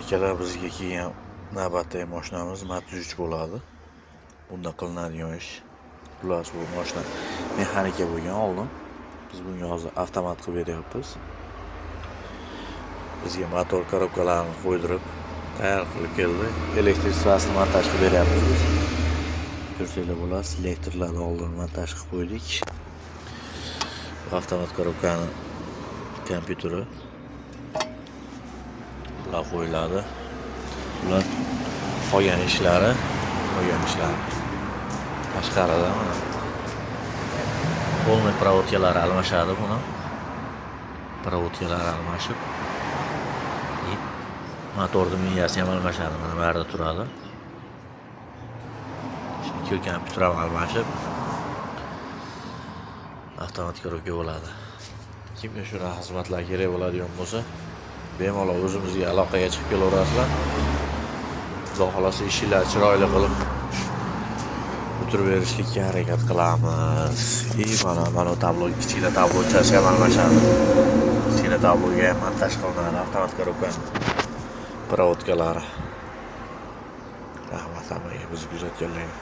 Akalar, bizga kelgan navbatdagi mashinamiz Matiz 3 bo'ladi. Bunda qilinadigan ish. Xullas, bu mashina mexanika bo'lgan oldin. Biz bunga hozir avtomat qilib beryapmiz. Bizga motor korobkalarini qo'ydirib, tayyor qilib keldi. Электричество sini montaj qilib beryapmiz biz. Ko'rsanglar bo'ladi, selektorlarni oldin montaj qilib qo'ydik. Bu avtomat korobkani kompyuteri. Bular qo'yiladi. Bular qolgan ishlari. Tashqarida mana полный проводка lar almashadi buni. Проводка lar almashib, и motorni miyasi ham almashadi. Mana bu yerda turadi. Ikki kompyuter ham almashib, avtomat korobka bo'ladi. Kimga shunaqa xizmatlar kerak bo'ladigan bo'lsa, bemalol o'zimizga aloqaga chiqib kelaverasizlar. Xudo xohlasa, ishinglarni chiroyli qilib bitirib berishlikka harakat qilamiz. И mana tablo, kichkina tablochasi ham almashadi. Kichkina tabloga ham montaj qilinadi avtomat korobkani проводка lari. Rahmat hammaga bizni kuzatganlarga.